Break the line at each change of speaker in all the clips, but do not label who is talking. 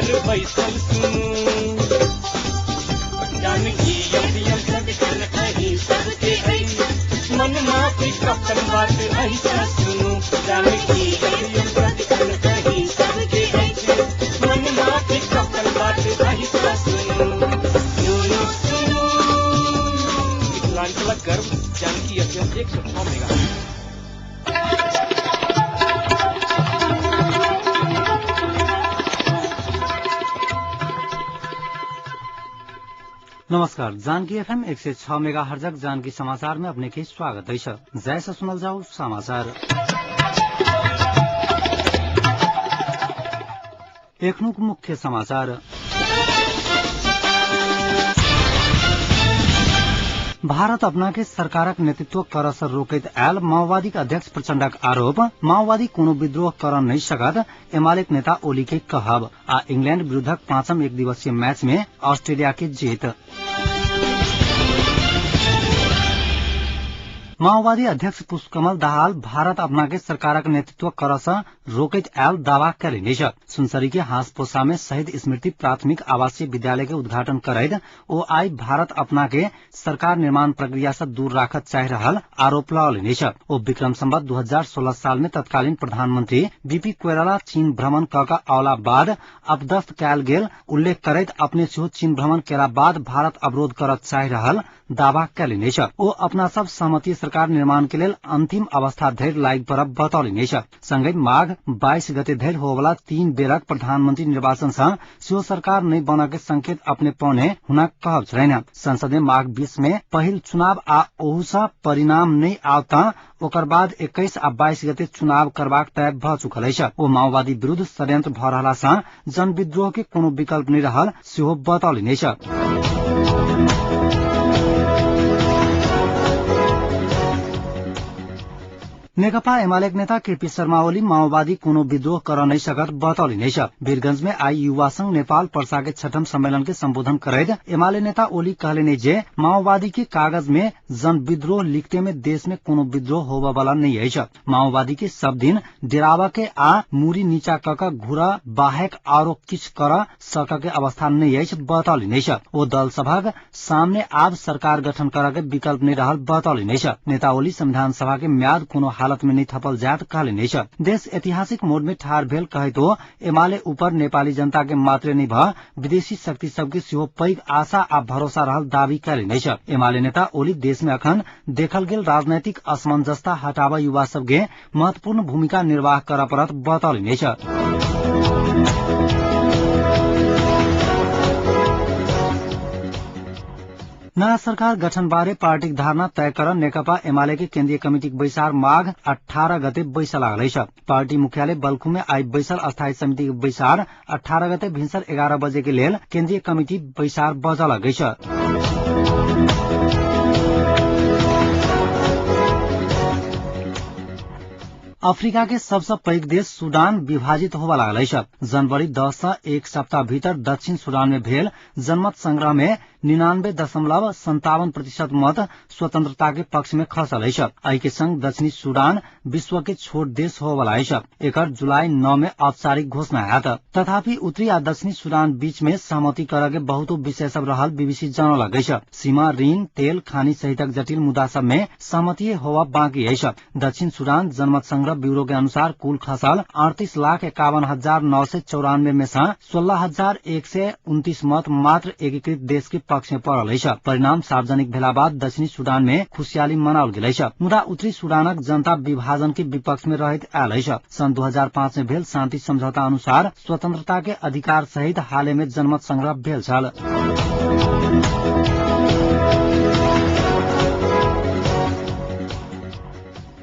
सदिखन बैसल सुनू। जानकी एफएम सदिखन अहीं सबके अछि, मन माफिक अपन बात अहीं सुनू। जानकी एफएम सदिखन अहीं सबके अछि, मन माफिक अपन बात अहीं सुनू। सुनू सुनू
मिथिलांचलक गर्व जानकी एफएम 106 मेगा।
नमस्कार, जानकी एफएम 106 मेगा हर्जक जानकी समाचार में अपने के स्वागत है। जय से सुनल जाओ समाचार। एखनुक मुख्य समाचार। भारत अपना के सरकारक नेतृत्व कर से रोकैत आयल माओवादीक अध्यक्ष प्रचण्डक आरोप। माओवादी कोनो विद्रोह कर नहि सकत, एमालेक नेता ओली के कहब। आ इंग्लैंड विरुद्धक पांचम एक दिवसीय मैच में ऑस्ट्रेलिया के जीत। माओवादी अध्यक्ष पुष्पकमल दाहाल भारत अपना के सरकारक नेतृत्व कर से रोकैत आयल दावा कयलनि अछि। सुनसरी के हाँसपोसा में शहीद स्मृति प्राथमिक आवासीय विद्यालय के उद्घाटन करैत ओ आइ भारत अपना के सरकार निर्माण प्रक्रिया से दूर राखत चाहि रहल आरोप लगौलनि अछि। ओ विक्रम संवत 2016 साल में तत्कालीन प्रधानमंत्री बीपी कोइराला चीन भ्रमण क के अवला बाद अपदस्थ कयल गेल उल्लेख करैत अपने सेहो चीन भ्रमण केला बाद भारत अवरोध करत चाहि रहल दावा कयलनि अछि। ओ अपना सब सहमति सरकार निर्माण के लेल अंतिम अवस्था धरि लागि पड़ब बतौलनि अछि। संगहि माघ 22 गते धरि होवला 3 बेरक प्रधानमंत्री निर्वाचन सँ सेहो सरकार नहि बनऽ के संकेत अपने पौने हुनक कहब छलनि। संसद में माघ 20 में पहिल चुनाव आ ओहू सँ परिणाम नहि आओत तऽ ओकर बाद 21 आ 22 गते चुनाव करबाक तय भऽ चुकल अछि। ओ माओवादी विरुद्ध षड्यंत्र भऽ रहला सँ जनविद्रोह के कोनो विकल्प नहि रहल सेहो बतौलनि अछि। नेकपा एमालेक नेता केपी शर्मा ओली माओवादी कोनो विद्रोह कर नहि सकत बतौलनि अछि। वीरगंज में आई युवा संघ नेपाल पर्सा के छठम सम्मेलन के संबोधन करैत एमाले नेता ओली कहलनि जे माओवादी के कागज में जन विद्रोह लिखते में देश में कोनो विद्रोह होबय वाला नहीं अछि। माओवादी के सब दिन डेरावा के आ मूरी नीचा क के घुरा बाहेक आरो किछ कर सक के अवस्था नहीं अछि बतौलनि अछि। ओ दल सभक सामने आब सरकार गठन करऽ के विकल्प नहि रहल बतौलनि अछि। नेता ओली संविधान सभा के म्याद कोनो हालत में नहि थपल जायत कहलनि अछि। देश ऐतिहासिक मोड़ में ठाढ़ भेल कहैत ओ एमाले ऊपर नेपाली जनता के मात्रे नहि भऽ विदेशी शक्ति सबके सेहो पैघ आशा आ भरोसा रहल दावी कयलनि अछि। एमाले नेता ओली देश में अखन देखल गेल राजनैतिक असमंजसता हटाबऽ युवा सबके महत्वपूर्ण भूमिका निर्वाह करऽ पड़त बतौलनि अछि। नयाँ सरकार गठन बारे पार्टीक धारणा तय कर नेकपा एमाले के केन्द्रीय कमिटीक बैसार माघ 18 गते बैसऽ लागल अछि। पार्टी मुख्यालय बल्खु में आइ बैसल अस्थायी समिति के बैसार 18 गते भिन्सर 11 बजे के लेल केन्द्रीय कमिटी बैसार बजलक अछि। अफ्रीका के सबसँ पैघ देश सूडान विभाजित होबय लागल अछि। जनवरी 10 सँ एक सप्ताह भीतर दक्षिण सूडान में भेल जनमत संग्रह में 99.57% मत स्वतंत्रता के पक्ष में खसल अछि। एहि के संग दक्षिणी सूडान विश्व के छोट देश होबयवला अछि। एकर जुलाई 9 में औपचारिक घोषणा हैत। तथापि उत्तरी आ दक्षिणी सूडान बीच में सहमति करऽ के बहुतो विषय सब रहल बीबीसी जनौलक अछि। सीमा, ऋण, तेल, खानी सहितक जटिल मुद्दा सब में सहमति होबय बाँकी अछि। दक्षिण सूडान जनमत संग्रह ब्यूरो के अनुसार कुल खसल 38,51,994 में सँ 16,129 मत मात्र एकीकृत देश के पक्ष में पड़ल अछि। परिणाम सार्वजनिक भेला बाद दक्षिणी सूडान में खुशियाली मनाओल गेल अछि। मुदा उत्तरी सूडानक जनता विभाजन के विपक्ष में रहैत आयल अछि। सन् 2005 में भेल शान्ति समझौता अनुसार स्वतंत्रता के अधिकार सहित हाले में जनमत संग्रह भेल छल।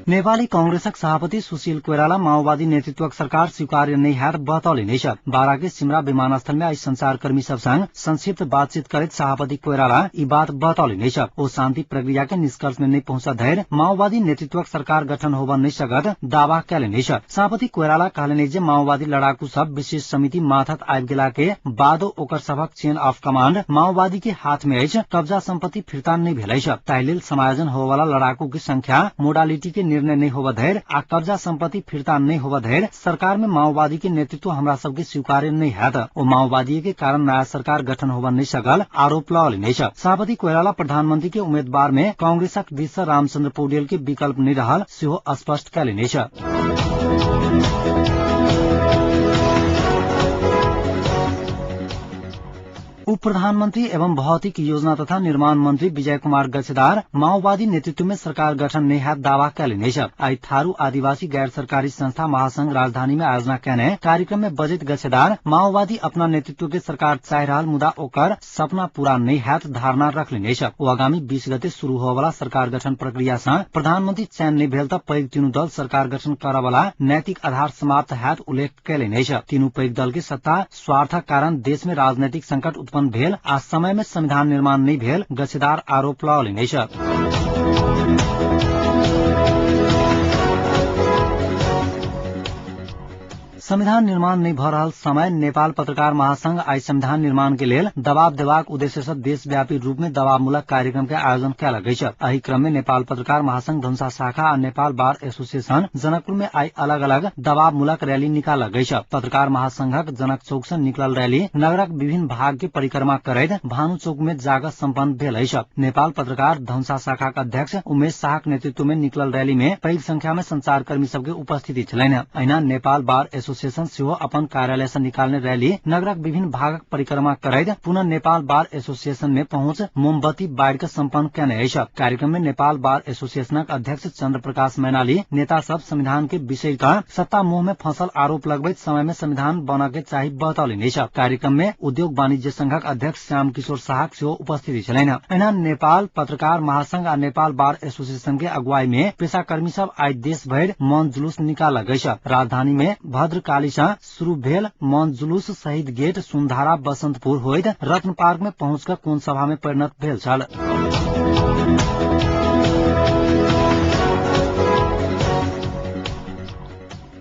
नेपाली कांग्रेसक सभापति सुशील कोइराला माओवादी नेतृत्वक सरकार स्वीकार्य नहि हैत बतौलनि अछि। बारा के सिमरा विमानस्थल में आई संचारकर्मी सब संग संक्षिप्त बातचीत करैत सभापति कोइराला ई बात बतौलनि अछि। ओ शान्ति प्रक्रिया के निष्कर्ष में नहि पहुंचत धरि माओवादी नेतृत्वक सरकार गठन होबऽ नहि सकत दावा कयलनि अछि। सभापति कोइराला कहलनि जे माओवादी लड़ाकू सब विशेष समिति माथत आबि गेला के बादो ओकर सभक चेन ऑफ कमांड माओवादी के हाथ में अछि, कब्जा संपत्ति फिर्ता नहि भेल अछि। ताहि लेल समायोजन होबयवला लड़ाकू के संख्या मोडालिटी के निर्णय निर्णय नै होब धरि आ कब्जा सम्पत्ति फिर्ता नै होब धरि सरकार में माओवादी के नेतृत्व हमरा सबके स्वीकार्य नै हैत। ओ माओवादी के कारण नयाँ सरकार गठन होब नै सकल आरोप लगौलनि अछि। सभापति कोइराला प्रधानमंत्री के उम्मेदवार में कांग्रेसक दिस सँ रामचन्द्र पौडेल के विकल्प नै रहल सेहो स्पष्ट कयलनि अछि। उप प्रधानमंत्री एवं भौतिक योजना तथा निर्माण मंत्री विजय कुमार गच्छदार माओवादी नेतृत्व में सरकार गठन नहि हैत दावा कयलनि अछि। आइ थारू आदिवासी गैर सरकारी संस्था महासंघ राजधानी में आयोजना कयने कार्यक्रम में बजैत गच्छदार माओवादी अपना नेतृत्व के सरकार चाहि रहल मुदा ओकर सपना पूरा नहि हैत धारणा रखलनि अछि। ओ आगामी 20 गते शुरू होबयवला सरकार गठन प्रक्रिया सँ प्रधानमंत्री चयन नहि भेल तऽ पैघ तीनू दल सरकार गठन करयवला नैतिक आधार समाप्त हैत उल्लेख कयलनि अछि। तीनू पैघ दल के सत्ता स्वार्थक कारण देश में राजनैतिक संकट उत्पन्न भेल आ समय में संविधान निर्माण नहि भेल गच्छदार आरोप लगौलनि अछि। संविधान निर्माण नहि भऽ रहल समय नेपाल पत्रकार महासंघ आइ संविधान निर्माण के लेल दबाव देबाक उद्देश्य सँ देशव्यापी रूप में दबावमूलक कार्यक्रम के आयोजन कयलक अछि। एहि क्रम में नेपाल पत्रकार महासंघ धनुषा शाखा आ नेपाल बार एसोसिएशन जनकपुर में आइ अलग अलग दबावमूलक रैली निकालक अछि। पत्रकार महासंघक जनक चौक सँ निकलल रैली नगरक विभिन्न भाग के परिक्रमा करैत भानु चौक में जागत सम्पन्न भेल अछि। नेपाल पत्रकार धनुषा शाखाक अध्यक्ष उमेश शाहक नेतृत्व में निकलल रैली में पैघ संख्या में संचारकर्मी सबके उपस्थिति छलनि। अहिना नेपाल बार एसोसिएशन सेहो अपन कार्यालय सँ निकालने रैली नगरक विभिन्न भागक परिक्रमा करैत पुनः नेपाल बार एसोसिएशन में पहुंच मोमबत्ती बारि कऽ सम्पन्न कयने अछि। कार्यक्रम में नेपाल बार एसोसिएशनक अध्यक्ष चंद्र प्रकाश मैनाली नेता सब संविधान के विषय कऽ सत्ता मोह में फंसल आरोप लगबैत समय में संविधान बनऽ के चाही बतौलनि अछि। कार्यक्रम में उद्योग वाणिज्य संघक अध्यक्ष श्याम किशोर शाहक सेहो उपस्थिति छलनि। अहिना नेपाल पत्रकार महासंघ आ नेपाल बार एसोसिएशन के अगुवाई में पेशाकर्मी सब आइ देश भरि मौन जुलूस निकालक अछि। राजधानी में भद्रकाली सँ शुरू भेल मौन जुलूस शहीद गेट सुनधारा बसंतपुर होइत रत्न पार्क में पहुंच कऽ कोन सभा में परिणत भेल छल।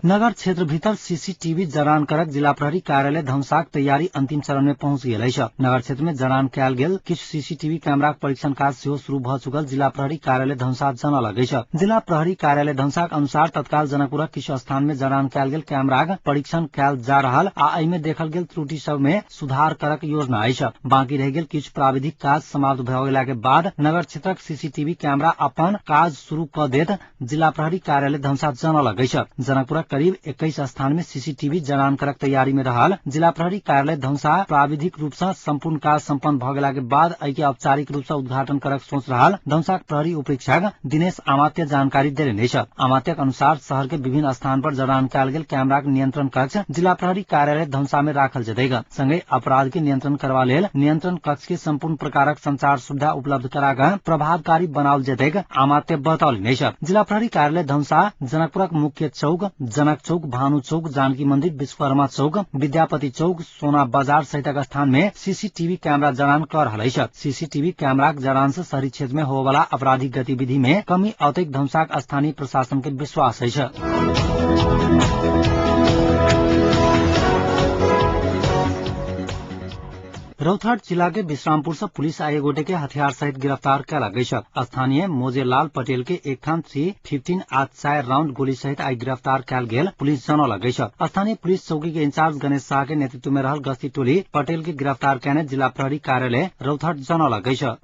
नगर क्षेत्र भीतर सीसीटीवी जड़ान करक जिला प्रहरी कार्यालय धनुषाक तैयारी अंतिम चरण में पहुंच गेल अछि। नगर क्षेत्र में जड़ान कयल गेल किछु सीसीटीवी कैमराक परीक्षण काज सेहो शुरू भऽ चुकल जिला प्रहरी कार्यालय धनुषा जनौलक अछि। जिला प्रहरी कार्यालय धनुषाक अनुसार तत्काल जनकपुरक किछु स्थान में जड़ान कयल गेल कैमराक परीक्षण कयल जा रहल आ एहि में देखल गेल त्रुटि सब में सुधार करक योजना अछि। बाकी रहि गेल किछु प्राविधिक काज समाप्त भऽ गेला के बाद नगर क्षेत्रक सीसीटीवी कैमरा अपन काज शुरू कऽ देत जिला प्रहरी कार्यालय धनुषा जनौलक अछि। जनकपुरक करीब 21 स्थान में सीसीटीवी जड़ान करक तैयारी में रहल जिला प्रहरी कार्यालय धनुषा प्राविधिक रूप सँ संपूर्ण काज सम्पन्न भऽ गेला के बाद एहि के औपचारिक रूप सँ उद्घाटन करक सोच रहल धनुषाक प्रहरी उपरीक्षक दिनेश आमात्य जानकारी देलनि अछि। आमात्यक अनुसार शहर के विभिन्न स्थान पर जड़ान कयल गेल कैमराक नियंत्रण कक्ष जिला प्रहरी कार्यालय धनुषा में राखल जेतैक। संगहि अपराध के नियंत्रण करबा लेल नियंत्रण कक्ष के संपूर्ण प्रकारक संचार सुविधा उपलब्ध करा कऽ प्रभावकारी बनाओल जेतैक आमात्य बतौलनि अछि। जिला प्रहरी कार्यालय धनुषा जनकपुरक मुख्य चौक जनक चौक, भानु चौक, जानकी मंदिर, विश्वकर्मा चौक, विद्यापति चौक, सोना बाजार सहितक स्थान में सीसीटीवी कैमरा जड़ान कऽ रहल अछि। सीसीटीवी कैमराक जड़ान से शहरी क्षेत्र में होबयवला आपराधिक गतिविधि में कमी औतैक धनुषाक स्थानीय प्रशासन के विश्वास अछि। रौतहट जिला के विश्रामपुर से पुलिस आइ एक गोटे के हथियार सहित गिरफ्तार कयलक अछि। स्थानीय मोजेलाल पटेल के एक थान 315 आ 4 राउंड गोली सहित आइ गिरफ्तार कयल गेल पुलिस जनौलक अछि। स्थानीय पुलिस चौकी के इंचार्ज गणेश शाह के नेतृत्व में रहल गश्ती टोली पटेल के गिरफ्तार कयने जिला प्रहरी कार्यालय रौतहट जनौलक अछि।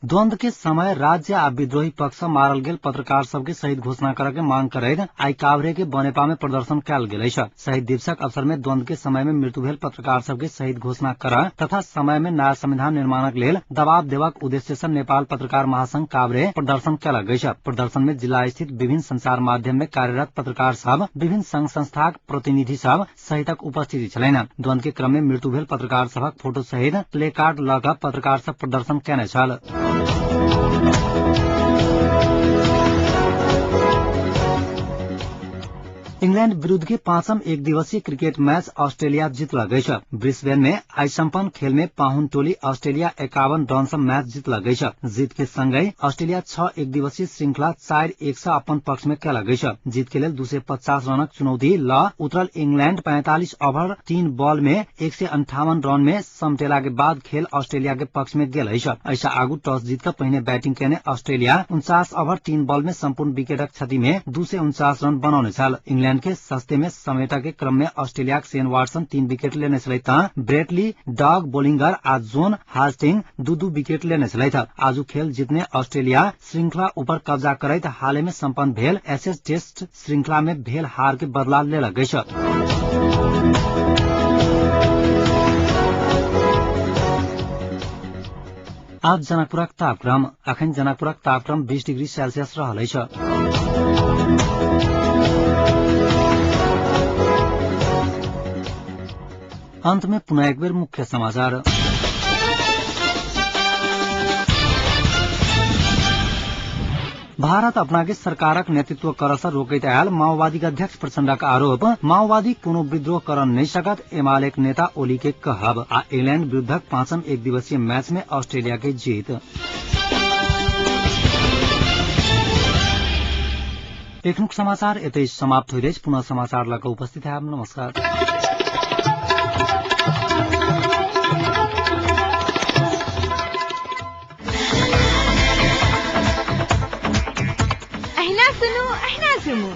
द्वंद के समय राज्य आ विद्रोही पक्ष सँ मारल गेल पत्रकार सबके शहीद घोषणा करऽ के मांग करैत आइ काभ्रे के बनेपा में प्रदर्शन कयल गेल अछि। शहीद दिवसक अवसर में द्वंद के समय में मृत्यु भेल पत्रकार सबके शहीद घोषणा करऽ तथा समय में नया संविधान निर्माणक लेल दबाव देबाक उद्देश्य सँ नेपाल पत्रकार महासंघ काभ्रे प्रदर्शन कयलक अछि। प्रदर्शन में जिला स्थित विभिन्न संचार माध्यम में कार्यरत पत्रकार सब, विभिन्न संघ संस्थाक प्रतिनिधि सब सहितक उपस्थिति छलनि। द्वंद के क्रम में मृत्यु भेल पत्रकार सभक फोटो सहित प्लेकार्ड लऽ कऽ पत्रकार सब प्रदर्शन कयने छल। इंग्लैंड विरूद्ध के पांचम एक दिवसीय क्रिकेट मैच ऑस्ट्रेलिया जितलक अछि। ब्रिस्बेन में आइ सम्पन्न खेल में पाहुन टोली ऑस्ट्रेलिया 51 रन से मैच जितलक अछि। जीत के संगै ऑस्ट्रेलिया 6 एक दिवसीय श्रृंखला 4-1 से अपन पक्ष में केलक अछि। जीत के लेल 250 रनक चुनौती ल उतरल इंग्लैंड 45 ओवर 3 बॉल में 158 रन में समटेला के बाद खेल ऑस्ट्रेलिया के पक्ष में गेल अछि। ऐसा आगू टॉस जीत कऽ पहिने बैटिंग केने ऑस्ट्रेलिया 49 ओवर 3 बॉल में सम्पूर्ण विकेटक क्षति में 249 रन बनौने छल। इंग्लैंड के सस्ते में समेटा के क्रम में ऑस्ट्रेलिया के शेन वाटसन 3 विकेट लेने छलथि त ब्रेटली, डॉग बोलिंगर आ जोन हास्टिंग 2-2 विकेट लेने छलथि। आजु खेल जितने ऑस्ट्रेलिया श्रृंखला ऊपर कब्जा करैत हाले में सम्पन्न भेल एशेज टेस्ट श्रृंखला में भेल हार के बदला लेलक अछि। आज जनकपुरक तापक्रम। अखन जनकपुरक तापक्रम 20 डिग्री सेल्सियस रहल अछि। अंत में पुनः एक बेर मुख्य समाचार। भारत अपना के सरकारक नेतृत्व कर से रोकैत आयल माओवादी अध्यक्ष प्रचण्डक आरोप। माओवादी कोनो विद्रोह कर नहि सकत, एमाले नेता ओली के कहब। आ इंग्लैंड विरुद्धक पांचम एक दिवसीय मैच में ऑस्ट्रेलिया के जीत। एखनुक समाचार एतै समाप्त होइत अछि। पुनः समाचार लऽ कऽ उपस्थित हैब। नमस्कार।
अहिना सुनू अहिना झुमू।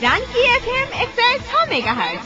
Janaki FM 106 megahertz.